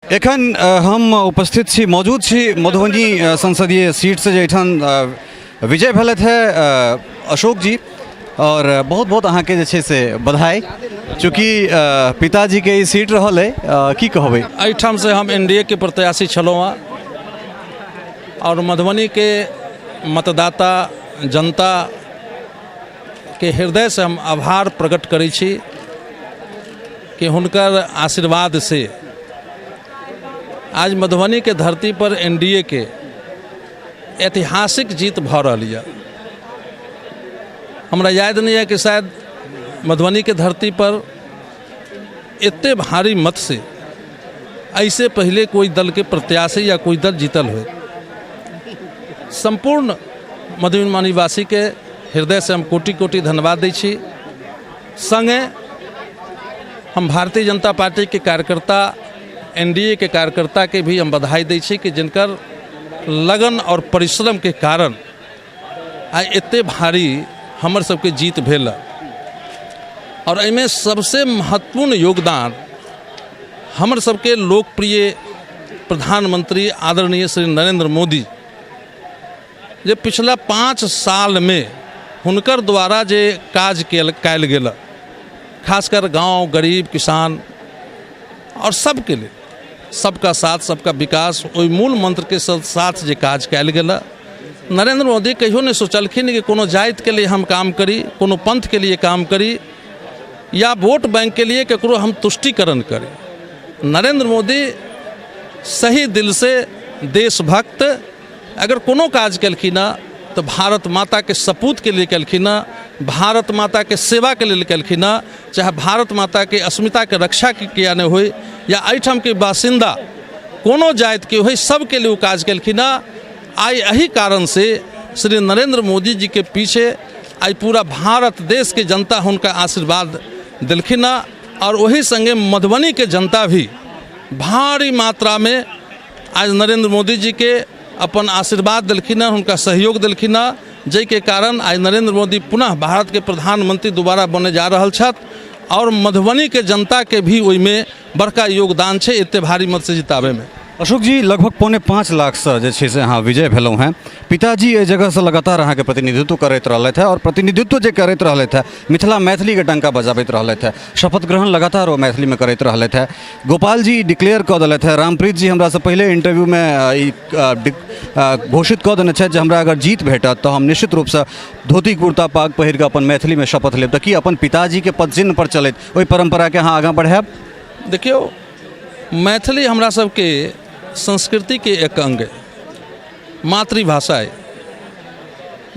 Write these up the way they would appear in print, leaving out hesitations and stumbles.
एखन हम उपस्थित छी, मौजूद छी मधुबनी संसदीय सीटसँ, जाहिठाम विजय भेलथि है अशोक जी। आओर बहुत बहुत अहाँके जे छै से बधाई। चूँकि पिताजीके ई सीट रहल अइ, की कहबै? एहिठामसँ हम एन डी ए के प्रत्याशी छलहुँ हँ आओर मधुबनीके मतदाता जनताके हृदयसँ हम आभार प्रकट करै छी कि हुनकर आशीर्वाद से आज मधुबनीके धरती पर एन डी ए के ऐतिहासिक जीत भऽ रहल यऽ। हमरा याद नहि यऽ कि शायद मधुबनीके धरती पर एते भारी मत से ऐसे पहले कोई दल के प्रत्याशी या कोई दल जीतल हो। संपूर्ण मधुबनी के हृदय से हम कोटि कोटि धन्यवाद दै छी। संगे हम भारतीय जनता पार्टी के कार्यकर्ता, एन डी ए के कार्यकर्ता के भी हम बधाई दै छी कि जिनकर लगन और परिश्रम के कारण आइ एते भारी हमर सबके जीत भेल। और एहिमे सबसे महत्वपूर्ण योगदान हमर सबके लोकप्रिय प्रधानमंत्री आदरणीय श्री नरेंद्र मोदी, जे पिछला 5 सालमे हुनकर द्वारा जे काज कयल गेल, खासकर गाँव, गरीब, किसान और सबके लेल सबका साथ सबका विकास, ओहि मूल मंत्रके साथ जे काज कयल गेल। नरेंद्र मोदी कहियो नहि सोचलखिन कि कोनो जातिके लिए हम काम करी, कोनो पंथके लिए काम करी या वोट बैंकके लिए ककरो हम तुष्टिकरण करी। नरेंद्र मोदी सही दिल से देशभक्त अगर कोनो काज केलखिन हँ तऽ भारत माताके सपूतके लिए केलखिन हँ, भारत माताके सेवाके लेल केलखिन हँ। चाहे भारत माताके अस्मिताके रक्षा किया नहि होइ या एहिठामके बासिन्दा कोनो जातिके होइ, सबके लिए ओ काज केलखिन हँ। आइ एहि कारणसँ श्री नरेंद्र मोदी जीके पीछे आइ पूरा भारत देशके जनता हुनका आशीर्वाद देलखिन हँ। आओर ओही सङ्गे मधुबनीके जनता भी भारी मात्रामे आज नरेंद्र मोदी जीके अपन आशीर्वाद देलखिन हँ, हुनका सहयोग देलखिन हँ, जाहिके कारण आइ नरेंद्र मोदी पुनः भारतके प्रधानमंत्री दोबारा बने जा रहल छथि। आओर मधुबनीके जनताके भी ओहिमे बड़का योगदान छै एते भारी मतसँ जिताबैमे। अशोक जी, लगभग 4.75 लाखसँ जे छै से अहाँ विजय भेलहुँ हेँ। पिताजी एहि जगहसँ लगातार अहाँके प्रतिनिधित्व करैत रहलथि हेँ आओर प्रतिनिधित्व जे करैत रहलथि हेँ, मिथिला मैथिलीके डंका बजाबैत रहलथि हेँ, शपथ ग्रहण लगातार ओ मैथिलीमे करैत रहलथि हेँ। गोपाल जी डिक्लेयर कऽ देलथि हेँ, रामप्रीत जी हमरासँ पहिले इंटरव्यूमे ई घोषित कऽ देने छथि जे हमरा अगर जीत भेटत तऽ हम निश्चित रूपसँ धोती कुर्ता पाग पहिर कऽ अपन मैथिलीमे शपथ लेब। तऽ की अपन पिताजीके पदचिन्ह पर चलैत ओहि परम्पराके अहाँ आगाँ बढ़ायब? देखियौ, मैथिली हमरा सबके संस्कृतिके एक अङ्ग अइ, मातृभाषा अइ।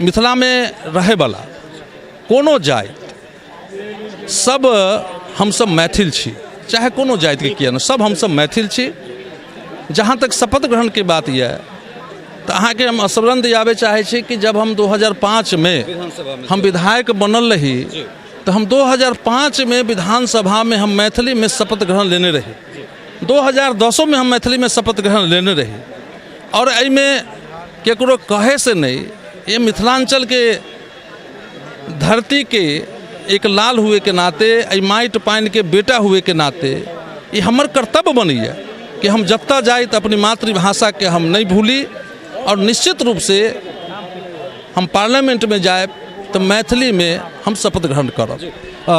मिथिलामे रहैवला कोनो जाति सब हमसब मैथिल छी, चाहे कोनो जातिके किए नहि, सब हमसब मैथिल छी। जहाँ तक शपथ ग्रहणके बात यऽ तऽ अहाँके हम स्मरण दियाबै चाहै छी कि जब हम 2005 मे हम विधायक बनल रही तऽ हम 2005 मे विधानसभामे हम मैथिलीमे शपथ ग्रहण लेने रही। 2010 मे हम मैथिलीमे शपथ ग्रहण लेने रही। आओर एहिमे केकरो कहैसँ नहि, ये मिथिलाञ्चलके धरतीके एक लाल हुएके नाते, एहि माटि पानिके बेटा हुएके नाते ई हमर कर्तव्य बनैए कि हम जतऽ जाइ तऽ अपनी मातृभाषाके हम नहि भूली। आओर निश्चित रूपसँ हम पार्लियामेंटमे जायब तऽ मैथिलीमे हम शपथ ग्रहण करब।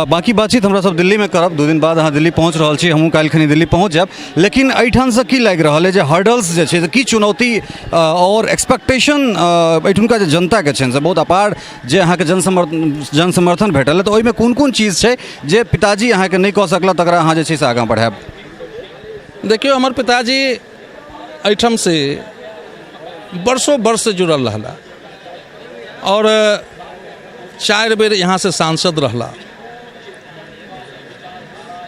बाकी बातचीत हमरा सब दिल्लीमे करब। 2 दिन बाद अहाँ दिल्ली पहुँच रहल छी, हमहूँ काल्हि खनी दिल्ली पहुँच जायब। लेकिन एहिठामसँ की लागि रहल अइ जे हर्डल्स जे छै से की चुनौती आओर एक्सपेक्टेशन एहिठुनका जे जनताके छनि से बहुत अपार जे अहाँके जनसमर्थन भेटल तऽ ओहिमे कोन कोन चीज छै जे पिताजी अहाँके नहि कऽ सकला तकरा अहाँ जे छै से आगाँ बढ़ायब? देखियौ, हमर पिताजी एहिठामसँ वर्षों वर्षसँ जुड़ल रहला आओर 4 बेर यहाँसँ सांसद रहला।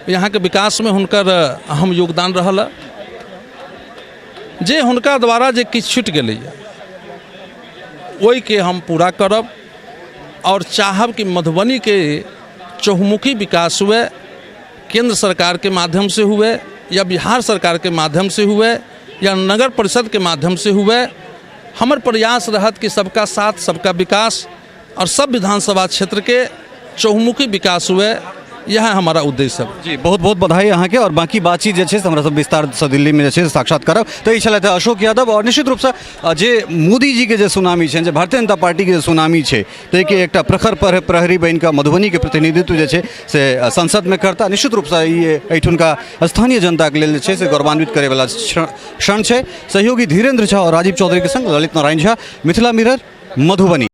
यहाँके विकासमे हुनकर अहम योगदान रहल। जे हुनका द्वारा जे किछु छुटि गेलैए ओहिके हम पूरा करब आओर चाहब कि मधुबनीके चहुमुखी विकास हुए, केंद्र सरकार के माध्यम से हुए या बिहार सरकार के माध्यम से हुए या नगर परिषद के माध्यम से हुए। हमर प्रयास रहत कि सबका साथ सबका विकास और सब विधानसभा क्षेत्र के चहुमुखी विकास हुए। इएह हमारा उद्देश्य है। जी, बहुत बहुत बधाई अहाँके। आओर बाकी बातचीत जे छै से हमरा सब विस्तारसँ दिल्लीमे जे छै से साक्षात करब। तऽ ई छलथि अशोक यादव। आओर निश्चित रूपसँ जे मोदी जीके जे सुनामी छनि, जे भारतीय जनता पार्टीके जे सुनामी छै, ताहिके एकटा प्रखर प्रहरी बनि कऽ मधुबनीके प्रतिनिधित्व जे छै से संसदमे करता। निश्चित रूपसँ ई एहिठुनका स्थानीय जनताके लेल जे छै से गौरवान्वित करैवला क्षण छै। सहयोगी धीरेन्द्र झा आओर राजीव चौधरीके संग ललित नारायण झा, मिथिला मिरर, मधुबनी।